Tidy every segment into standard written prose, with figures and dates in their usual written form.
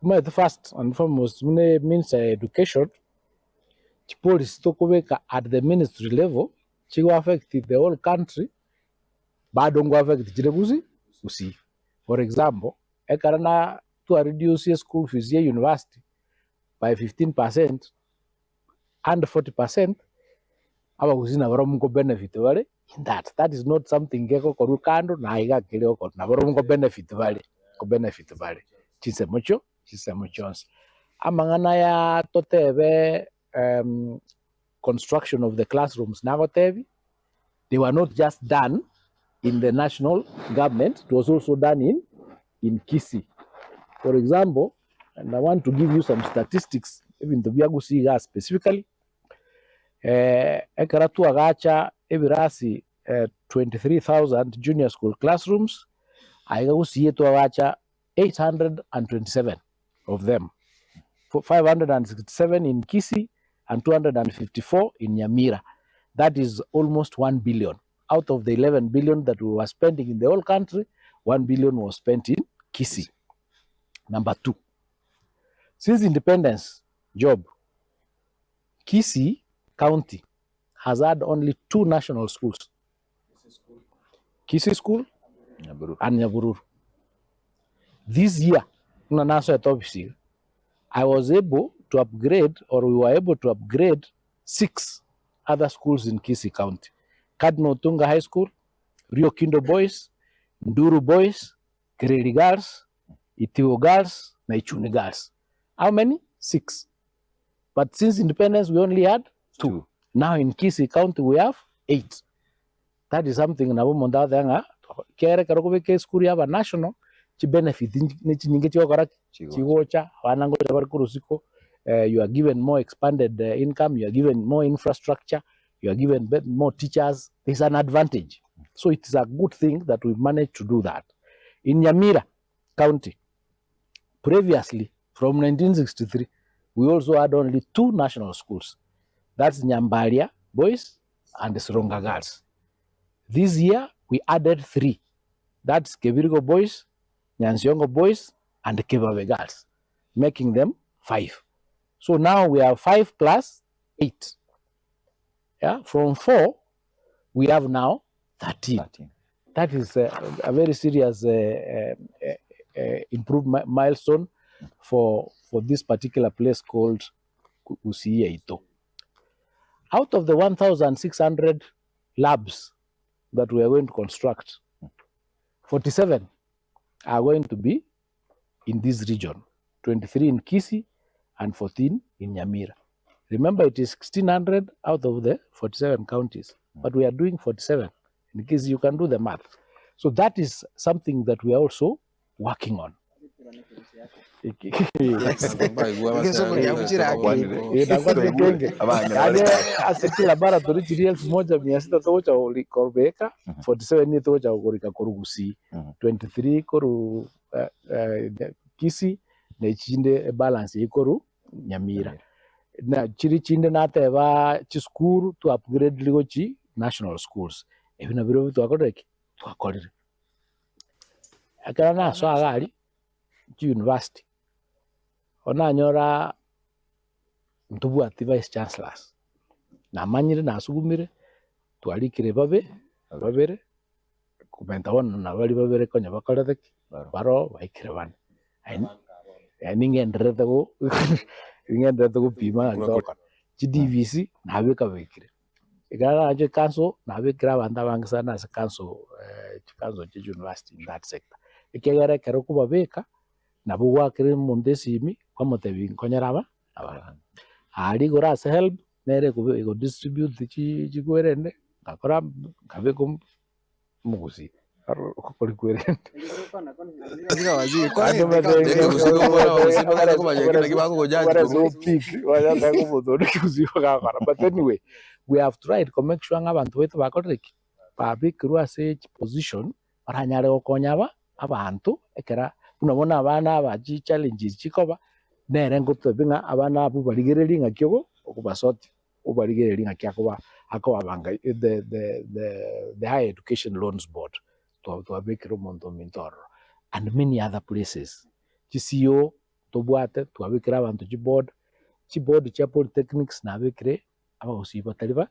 Omanyete first and foremost buna eministry ya education, chipolicy tokobeka at the ministry level chigo affect the whole country bado ngo affect chire gusii gusii. For example, ekero na twa reduce school fees ya university by 15% and 40%, abagusii nabarobwo nko benefit bare in that. That is not something gegokorwa kando na iga kere gokorwa, nabarobwo nko benefit bare, nko benefit bare chinsemo chio chinsemo chionsi. Amang'ana aya totebe construction of the classrooms nagotebie, they were not just done in the national government, it was also done in in Kisii. For example, and I want to give you some statistics, ebinto bia Gusii igaa specifically, eh, ekero twagacha ebirasi eh, 23,000 junior school classrooms, aiga Gusii twagacha 827 of them, 567 in Kisii and 254 in Nyamira. That is almost 1 billion. Out of the 11 billion that we were spending in the whole country, 1 billion was spent in Kisii. Number two, since independence, Job, Kisii County has had only two national schools. Kisii School Nyabururu. and Nyabururu. This year, buna nasoete office iga, I was able to upgrade or we were able to upgrade six other schools in Kisii County. Cardinal Otunga High School, Rio Kindo Boys, Nduru Boys, Kereri Girls, Itigo Girls, na Ichuni Girls. How many? Six. But since independence we only had two. Two. Now in Kisii County we have eight. That is something nabo omonto agoteba ng'a kere ekero okobeka esukuru yaba national, chibenefit ne chinyinge chigokora ki? Chigocha. Chigocha, abana ngocha bare korwa isiko, you are given more expanded income, you are given more infrastructure, you are given more teachers, there is an advantage. So it is a good thing that we managed to do that. In Nyamira County, previously from 1963, we also had only two national schools. That's Nyambaria Boys and Sironga Girls. This year, we added three. That's Kebirigo Boys, Nyansiongo Boys, and Kebabe Girls, making them five. So now we have five plus eight. Yeah, from four, we have now 13. 13. That is a, a very serious improvement milestone for, for this particular place called Gusii Yaito. Out of the 1,600 labs that we are going to construct, 47 are going to be in this region, 23 in Kisii and 14 in Nyamira. Remember, it is 1,600 out of the 47 counties, but we are doing 47. In case you can do the math. So that is something that we are also working on. Yaani ase kila laboratory chiria elfu moja mia sita togocha kobeka 47 nigo togocha kogoreka korwa Gusii 23 korwa Kisii na echinde ebalance eye korwa Nyamira. Na chiri chinde nateba chisukuru to upgrade gochi national schools. Ebi nabirobio twakorire ki? Twakorire. Ekero nasoa iga aria, chiuniversity, bono nanyora ntobwati vice chancellors, namanyire nasugumire, twarikire babe, babere, komenta bono na baria babere konya bakorete ki? Baroo baikire bane. Aye ning'endererete go ning'endererete gopima ng'a togokora. Chi-DVC nabekabekire. Ekero nache council, nabekire abanto abange sana ase council chicouncil chia chiuniversity in that sector. Ekiagera ekero okobabeka, nabo gwakera omonto esimi, kwamotebia nkonyera aba abana. Aria igoro ase helb, nere ekobe egodistribute chi chikwerende, ngakora nkabeka omogusii okori kwerende. But anyway, we have tried ko make sure ng'a abanto baito bakorire ki? Babekirwe ase chiposition baranyare gokonya aba abanto ekera buna bono abana aba chichallenges chikoba, nere ngotebia ng'a abana abwo barigererie ng'aki ogo okobasoti. Obarigererie ng'aki akoba akobabanga the the the the Higher Education Loans Board twabekire omonto ominto ororo and many other places. Chi CEO. Tobwate twabekire abanto chiboard, chiboard chia polytechnics nabekire abagusii batari ba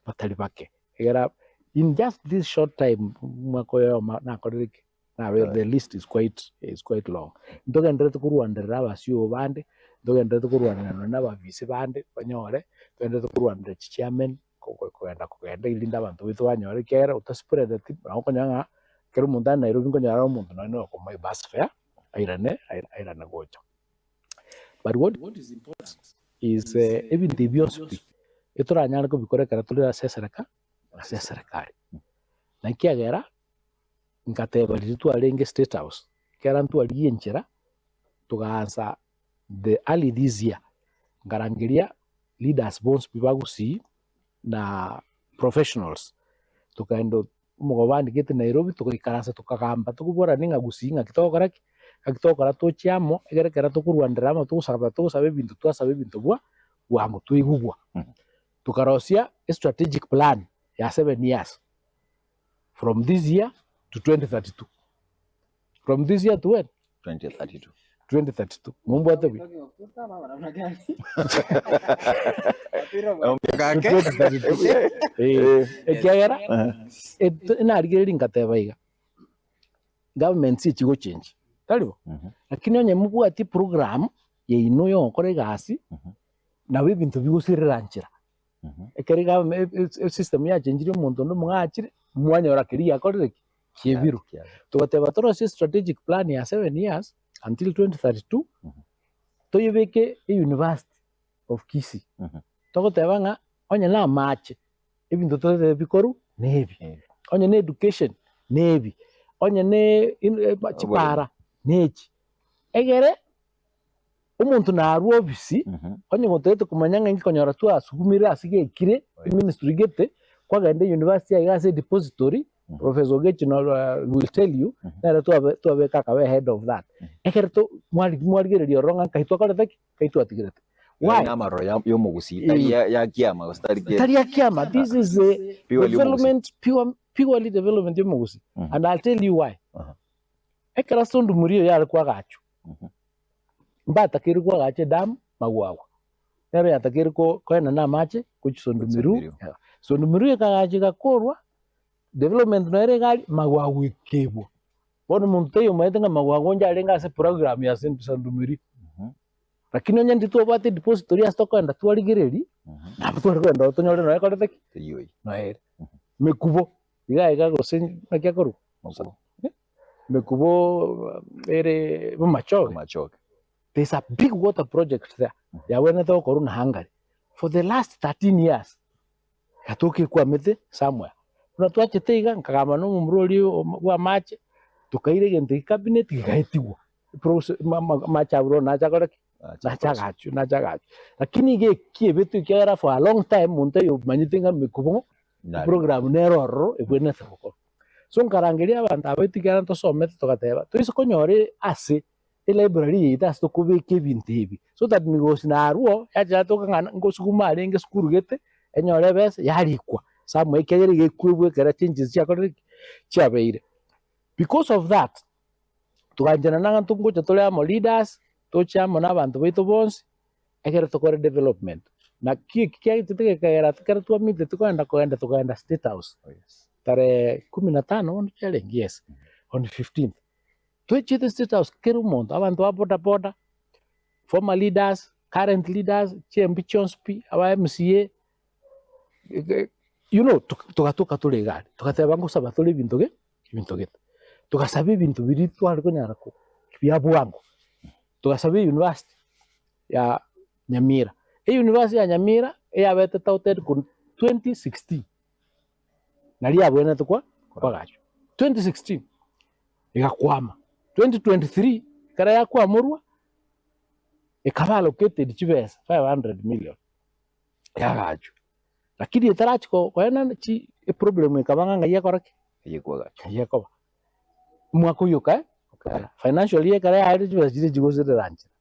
batari bake. Egera in just this short time omwaka oyomo nakorire ki? Nabe the list is quite is quite long. Ntogendererete korwanderera abasio bande, ntogendererete korwanera nonye na ababisi bande banyore, ntogendererete korwanera chichairman kogenda kogenda erinde abanto baito banyore ekiagera otaspreadeti nabo okonyora ng'a ekero omonto are Nairobi nkonyora are omonto nonye na okomoa ebus fare airane airane gocha. But what is important is ebinto ebi bionsi pi, etoranyare kobikora ekero tore ase esereka ase eserekari. Na ekiagera ngateba riria twarenge state house, ekero ntwarigia enchera togaansa the early this year, nkarangeria leaders bonsi pi ba Gusii na professionals, tokaenda omogabo bandikete Nairobi togaikaransa tokagamba tokoborania ng'a Gusii ng'aki togokora ki? Ng'aki togokora toche amo ekero ekero tokorwanera amo togosaba togosaba ebinto twasaba ebinto bwa bwango twaigugwa. Tokarosia estrategic plan ya seven years from this year to 2032. From this year to when? 2032. 2032. Mombwate buya. Gake. 2032. Eh, ekiagera et- narigereria ngateba iga government echigochenji tari bo lakini onye mobwati program yaino yogokora egasi nabo ebinto bigosirera nchera Ekero iga esystem yachengirie omonto onde omong'achire, mwanyora keria giakorire ki? Kiebirwe. Togateba torosie strategic plan ya 7 years until 2032, toyebeke e university of Kisii. Togoteba ng'a onye na amache, ebinto toretebe bikorwe nebi, onye na education nebi, onye ne chipara nechi, egere Omonto narwe obisi, onye gotagete komanya ng'a inki konyora twasugumire ase gekire, eministry gete, kwagenda university aiga ase depository, Professor Ogechi will tell you, nere twabe twabeka akabe head of that. Ekero to mwari mwarigereria ororo ng'a nkai twakorete ki? Nkai twatigerete. Why? Na amaroro ya y'omogusii tari ya ya kiama gose tari ki Tari ya kiama, this is a Purely omogusii. development, pure, purely development y'omogusii. And I'll tell you why. Ekero Sondu Muriu yare kwagachwa, Mbatakeire koagacha edamu magwagwa, nero yatakeire koenana amache gochia Sondumiru. Sondumiru. Sondumiru ekagacha egakorwa, development nere iga aria, magwagwa ekebwa. Bono omonto taiyo omanyete ng'a magwagwa onde arenge ase program ya Sondumiru. Lakini onye ntitwabwate depository ase tokoenda twarigereria, nabo tware kogenda ororo tonyore nonya ekorete ki? Eyio eyio. Nonya ere. Mekubo, iga iga gose naki akorokwa? Mekubo. Mekubo ere Bomachoge, Bomachoge. There's a big water project there yabwenerete gokorwa na Hungary for the last 13 years gatoka ekwamete somewhere. Buna twachete iga nkagamba na omomura oria bwa amache tokaira egento eke cabinet gegaetigwa amache abwo bono nache akore ki? Nache agachwe nache agachwe. Lakini iga ekiebetwe ekiagera for a long time monto oyomanyete ng'a mekubo program nere ororo ebwenerete gokorwa. So nkarangeria abanto aba ekiagera ntosomete togateba, toise konyora ase elibrary yaito ase tokobeka ebinto ebi, so that migosi narwo yacha yatoka ng'a ngosuguma arenge esukuru gete, enyore ebesa yarikwa somewhere ekiagera iga ekwebwa ekero changes chiakorire ki? Chiabeire. Because of that, toganchana nang'a ntogocha tore amo leaders, toche amo na abanto baito bonsi, ekero tokore development. Naki eki kiagechete gekagera ekero twamintet kogenda kogenda tokagenda state house tarehe kumi na tano bono chiarenge yes, on fifteenth. Twechete state house kera omonto, abanto ba boda boda, former leaders, current leaders, chiMP chionsi pi, aba MCA, you know togatoka tore iga aria, togateba ngosaba tore ebinto ge ebinto gete. Togasaba ebinto biria tware konyara ko bia bwango, togasaba euniversity ya Nyamira, euniversity ya Nyamira eyabete touted korwa 2016 naria yabwenerete kwa kwagachwa, 2016 egakwama, 2023 ekero yakwamorwa ekaba allocated chibesa 500 million yagachwa. Lakini etarachia koenana chi eproblem ekaba ng'a ng'ai ekora ki? Eyekwagacha. Ng'ai ekoba. Omwaka oyio okae okare. Financial year ekero yaerire chibesa chiria chigosirera nchera.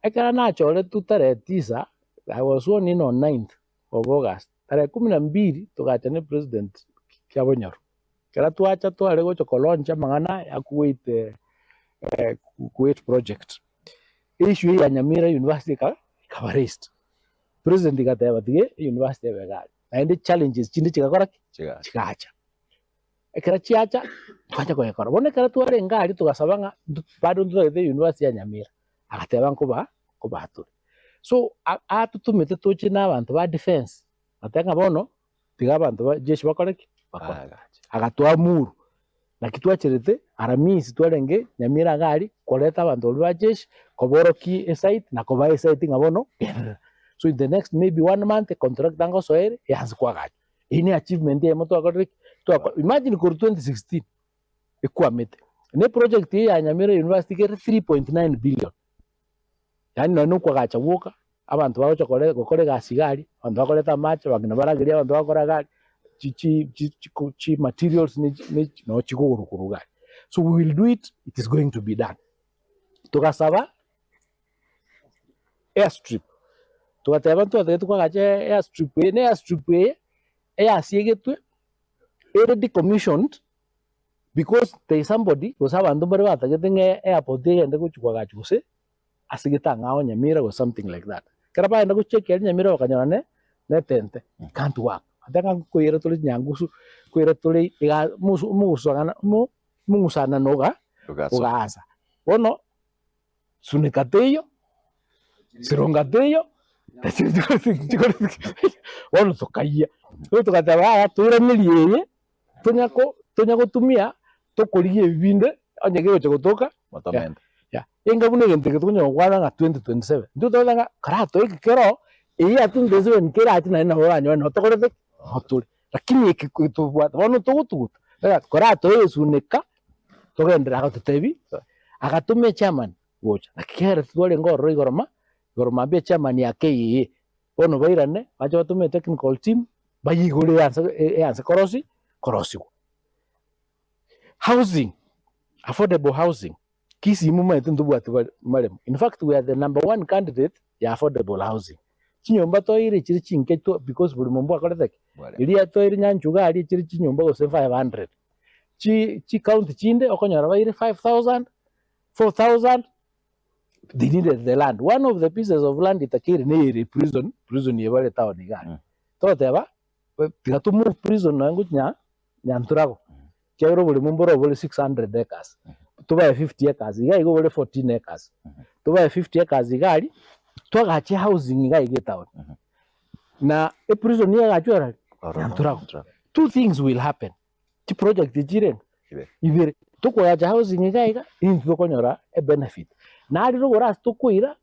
Ekero nachoretwe tarehe tisa, I was sworn in on ninth of August, tarehe kumi na mbili togacha na epresident Kiabonyoru. Ekero twacha tware gocha ko launch amang'ana ya Kuwait Kuwait project. Issue eye ya Nyamira University eka ekaba raised. President igateba tiga university ebe iga aria. Naende challenges chinde chigakora ki? Chigacha. Chigacha. Ekero chiacha, twacha koyekora. Bono ekero twarenge aria togasaba ng'a nto bado ntotagete university ya Nyamira, agateba nkoba nkobatore. So a- atotomete toche na abanto ba defence, agateba ng'a bono, tiga abanto ba jeshi bakore ki? Bakore. Baagache. Agatoamuru, naki twacherete Aramisi twarenge Nyamira iga aria, koreta abanto baria ba jeshi, koborokia esite na kobaa esite ng'a bono genderera. So in the next maybe one month, econtractor ngosoa ere, eanse koagachwa. Eyio ne achievement eyemo twakorire ki? Twakora. Imagine korwa 2016 ekwamete. Na eproject eye ya Nyamira University iga ere 3.9 billion. Yaani nonye na okoagacha gwoka, abanto bagocha kore gokora egasi iga aria, abanto bakoreta amache, abang'ina barageria abanto bagokora iga aria, chi chi chi chiko chi materials ne chi ne chi noo chikogorwa korwa iga aria. So we will do it, it is going to be done. Togasaba airstrip, togateba ntwatagete koagacha airstrip eye, na airstrip eye, eyasiegetwe ere decommissioned because there is somebody gose abanto mbare batagete ng'a airport egende gochia koagachwa gose ase getang'ao Nyamira gose something like that. Ekero bagenda gochia ekiaria Nyamira bakanyora ne netente, it can't work. Ate ng'a nkoira tore chinyangusu, nkoira tore iga mosu omogusang'ana omo omong'usanano oga Ogasoka. ogaansa. Bono Sunika teiyo, sironga teiyo, bono tokayia. Bono togateba yaya toiranerie eye, tonya ko tonya gotumia tokorigia ebi binde onye kegocha gotoka Motomenta. yeah. Enga buna egento eke tokonyara gokwana ng'a 2027, intwe toteba ng'a karatoe eke kero, eyio ya 2027 kerache naende nabo oranyore nabo tokorete ki? Nabo tore. Lakini eke tobwate bono togotuguta, koratoe esuneka. Togenderere agatotebi, agatoma echairman gocha, naki kere twarenge ororo igoro ma, igoro mambia echairman ya KAA, bono bairane bache batome etechnical team, bayeigore eanse eanse korosi korosigwa. Housing, affordable housing, Kisii momanyete ntobwati bare maremo, in fact we are the number one candidate ya affordable housing. Chinyomba twaeire chire chinke twa because buri monto mbwakorete ki? Eria twaeire Nyanchuga aria chire chinyomba gose 500. Chi chicounty chinde okonyora baire 5000, 4000, they needed the land. One of the pieces of land etakeire neyere prison, prison eye bare town iga aria. Togoteba, tiga to move prison nonye gochia nya Nyanturago, ekiagera oboremo mboro bore 600 acres, tobae 50 acres, iga igo bore 14 acres, tobae 50 acres iga aria, twagache housing iga iga etown. Na eprison nigo egachwa erari? Nyanturago. Two things will happen, chiproject echi chire ng'a? Ibere. Tokoagacha housing iga iga, intwe tokonyora ebenefit. Nari rogoro ase tokoira,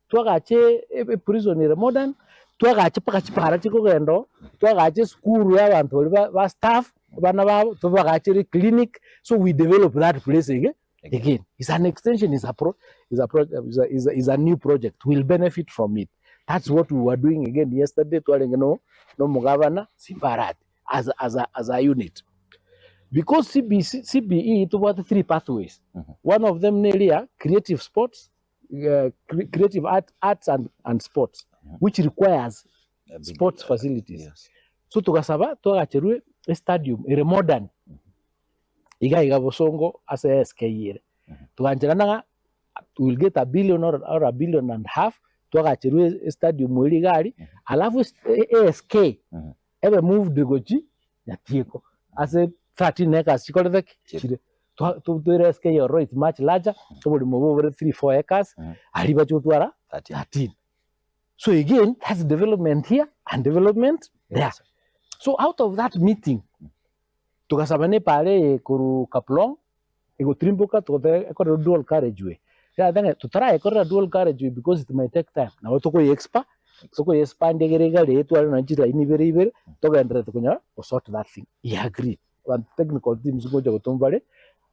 twagache eprison ere modern, twagache mpaka chipara chikogenda oo, twagache esukuru ya abanto baria ba ba staff, abana babo, tobagachere eclinic, so we develop that place ege again. Is an extension, is a pro is a pro is a is a is a new project, we will benefit from it. That's what we were doing again yesterday, twarenge no na omogabana Simba Arati as as a as a unit. Because CBC CBE tobwate three pathways, one of them neria creative sports, creative art, arts and, and sports which requires A big, sports facilities Yes. so togasaba twagacherwe estadium ere modern iga iga bosongo ase SK ere togancherana ng'a we will get a billion or, or a billion and half twagacherwe estadium eri iga aria alafu es- ASK ebe moved gochi Nyatieko ase 13 acres chikorete ki? Chire. Chire. Twa- tu- Toire SK ororo it's much larger, oborimo obo bore 3 4 acres, aria bache gotwara 13. 13. So again, that's development here and development there. Yes. So out of that meeting, togasaba na epaara eye korwa Kaplong, egotirimboka togoteba ekorerwe dual carriageway. Riateba ng'a totarayekorera dual carriageway because it may take time, nabo tokoye expa tokoye expand egere egare etware nonye chilaini ibere ibere, togendererete konyora go sort that thing. He agreed. Abanto technical teams ngocha gotoma bare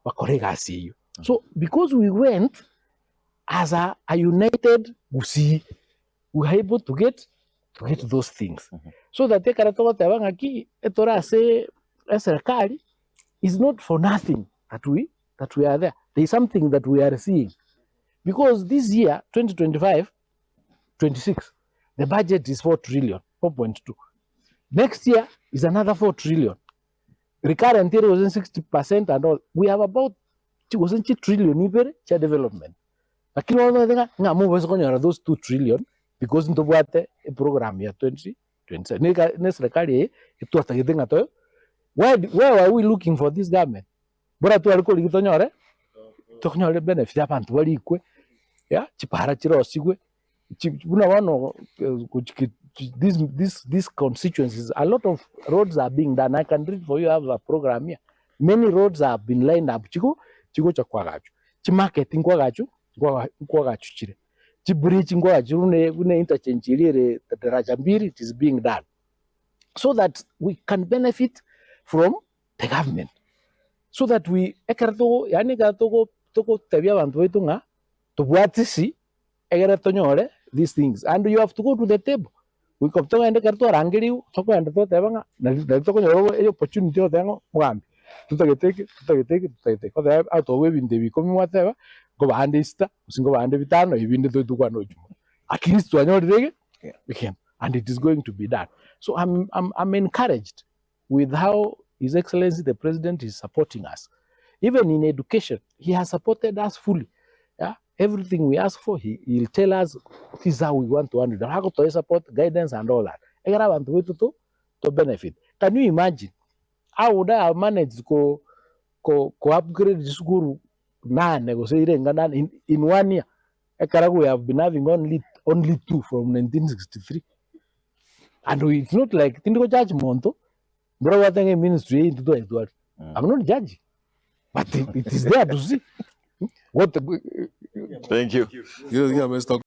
bakore egasi eyio. So because we went as a a united Gusii, we are able to get to get those things. So that ekero togoteba ng'aki etore ase eserekari is not for nothing that we that we are there. There is something that we are seeing. Because this year, 2025, 26, the budget is 4 trillion, 4.2. Next year is another 4 trillion. Recurrent year was 60% and all. We have about gose chi trillion ibere chia development. Lakini bono totagete ng'a ng'a mobase konyora those 2 trillion because ntobwate eprogram ya 2027. Niga na eserekari eye etwatagete ng'a to why why were we looking for this government? Bora tware korigia tonyore tonyore benefit abanto barikwe, yeah, chipara chirosigwe, chi buna bono gochi this this this constituencies a lot of roads are being done, I can read for you I have a program here, many roads have been lined up chigo chigocha koagachwa, chimarket nkoagachwa nkoaga nkoagachwa chire, chibridge nkoagachwa buna buna interchange eria ere daraja mbili it is being done, so that we can benefit from the government, so that we ekero togo yaani ekero togo togotebia abanto baito ng'a tobwatisi egere tonyore these things and you have to go to the table goika togende ekero twarangerigwe tokogenda toteba ng'a nari nari tokonyora obo opportunity ogoteba ng'a omogambi totagete eke totagete eke totagete eke otebe atoboe ebinto ebi ikomi mwateba nkobande isita gose nkobande bitano ebinde toigwane ojumbe at least twanyorire ege egento and it is going to be done. So I'm I'm I'm encouraged with how his excellency the president is supporting us even in education he has supported us fully yeah? everything we ask for he, he'll tell us this is how we want to handle it agotoe support guidance and all that egera abanto baitu to to benefit can you imagine how would I have managed ko ko ko upgrade chisukuru nane gose irenga nane in, in one year ekero we have been having only only two from 1963 And we, it's not like tindi go judge monto mbura gwate ng'a eministry eye intwe twaetware. I'm not judging but it, it is there to see what Thank you. Yeah, yeah, Mr.